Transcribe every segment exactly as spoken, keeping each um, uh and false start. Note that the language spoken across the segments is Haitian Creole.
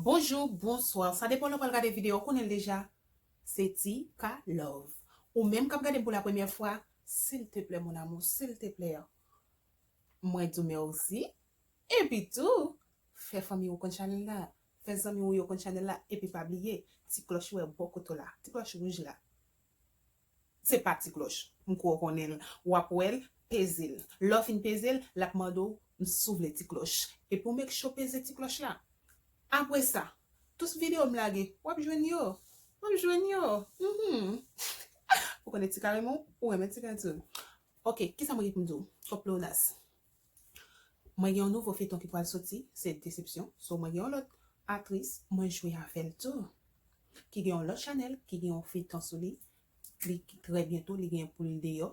Bonjou, bonswa. Sa depann lè w pral gade videyo, w konnen l deja. Se Tika Love. Ou menm k ap gade m pou la premyè fwa, silteplè, mon amour, silteplè, mwen di w mèsi. Epi tou, fè fanmi w konn chanèl la. Fè zanmi w yo konn chanèl la. Epi pa bliye, ti klòch ou wè bò kote w la. Ti klòch wouj la. Se pa ti klòch. M kwè w konnen l. W ap wè l, peze l. Lè w fin peze l, l ap mande w si w vle ti klòch. Epi w make sure peze ti klòch la. Apre sa, tout videyo m lage, w ap jwenn yo. W ap jwenn yo. Mhm. Ou konnen Tika renmen w, ou renmen Tika tou. Ok, kisa mwen gen pou m di w? Kòm pleonas. Mwen gen yon nouvo feyton ki pral soti, se Desepsyon. So, mwen gen yon lòt aktris, mwen jwe avè l tou. Ki gen yon lòt chanèl, ki gen yon feyton sou li. Li trè byento, li gen pou l deyò.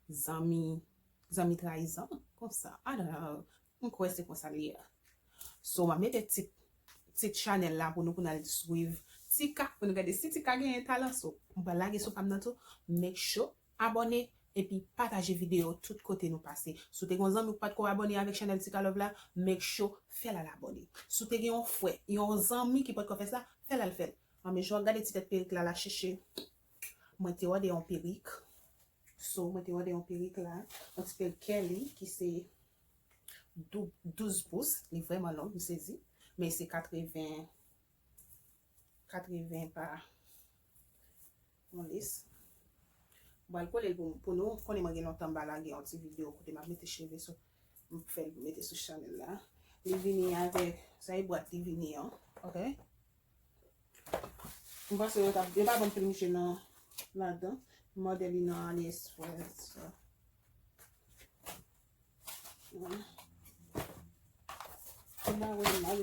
Zanmi, zanmi trayizan, konsa. I don't know. M kwè se konsa li ye. So, m ap mete tit, tit chanèl la pou nou, pou n al swiv Tika, pou nou gade si Tika genyen talan. So, m pral lage sou pa m nan tou. Make sure abòne, epi pataje videyo tout kote nou pase. Si w te gen yon zanmi ou pa t ko abòne avèk chanèl Tika Love la, make sure fè l al abòne. Si w te gen yon frè, yon zanmi ki pa t ko fè sa, fè l al fè l. An, men jan w ap gade ti tèt perik la, la chèche. Mwen te òdè yon perik. So, mwen te òdè yon perik la. Yon ti perik Kelly ki se dou-, douz pous. Li vrèman long, m sezi. Men se katreven, katreven pa yon lis. M pral kole l pou, pou nou. Konnen mwen gen lontan m pa lage yon ti videyo kote m ap mete cheve sou, m fè l mete sou chanèl la. Li vini avèk, sa e bwat li vini an. Ok? M panse yo t ap, yo pa ban m pil mouche nan, ladan. M òdè li nan AliExpress. So. Mwen pa wè mal.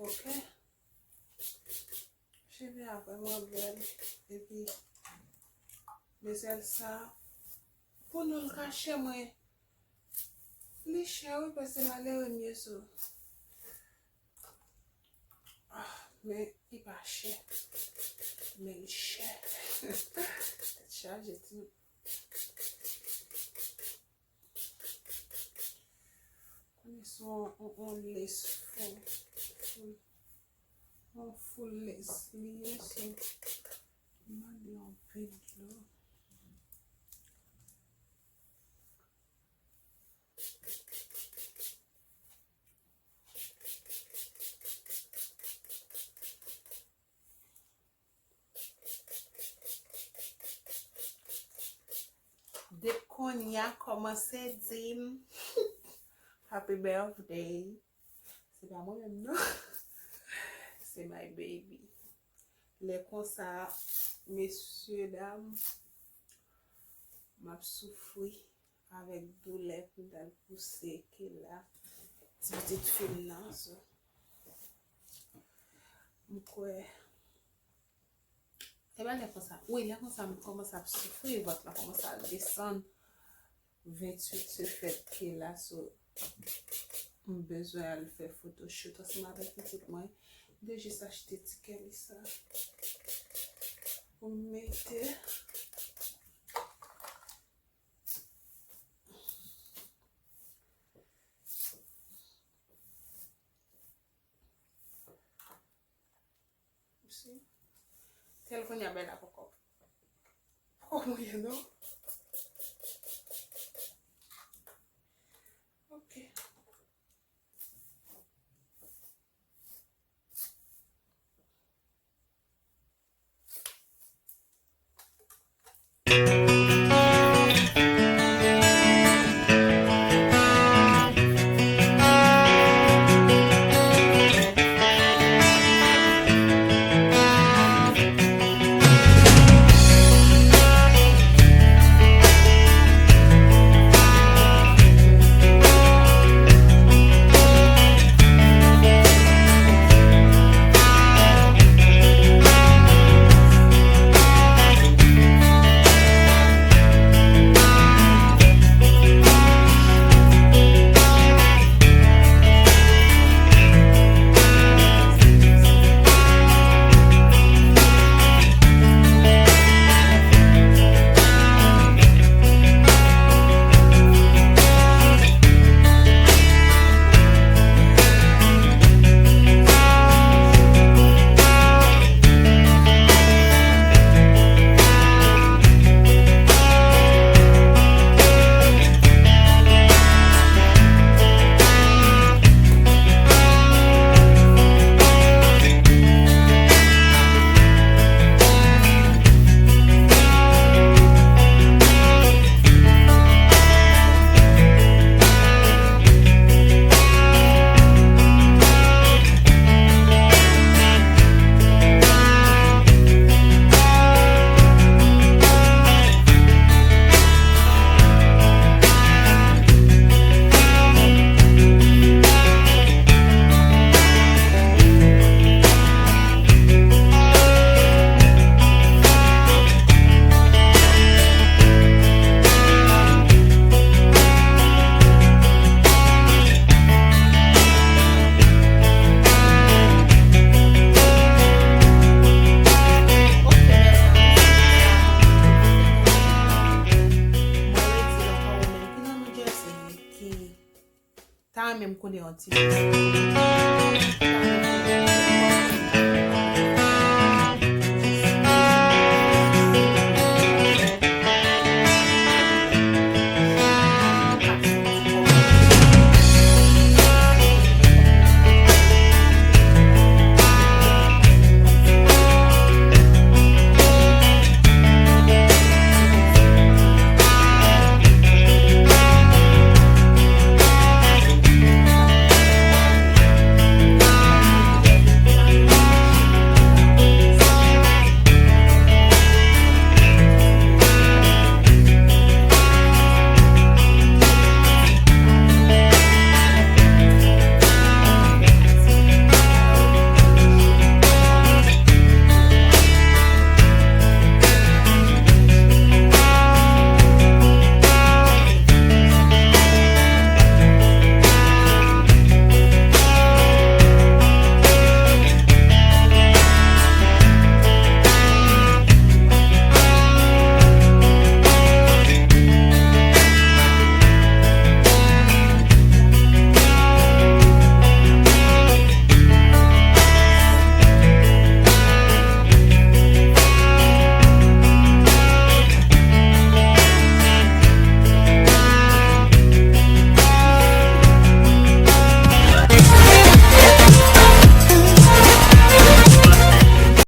Ok. Cheve a vrèman bèl. Epi, bezèl sa, pou nou l kache mwen. Li chè, wi, paske malere m ye, so. Ah, men li pa chè. Men li chè. Tèt chaje, ti. Konnen se yon, yon, yon lace full, full, yon full lace li ye, so, m mande yon anpil dlo. Depi kounye a, kòmanse di m, "Happy birthday." Se pa mwen menm, non. Se my baby. Lè konsa, mesye dam, m ap soufri avèk doulè pou m t al pouse Kela, ti pitit fi m nan, so. M kwè, e pa lè konsa. Wi, lè konsa, m kòmanse ap soufri, vant lan kòmanse ap desann. Venntuit se fèt Kela, so, m bezwen al fè photoshoot ansanm avèk pitit mwen. M te jis achte ti kè li sa pou m mete. Si. Tèl kounye a bay la poko. Poko mouye, non? Ok. Mwen redi ankò, ou menm ki nan New Jersey, ki ta renmen m konnen yon ti plis.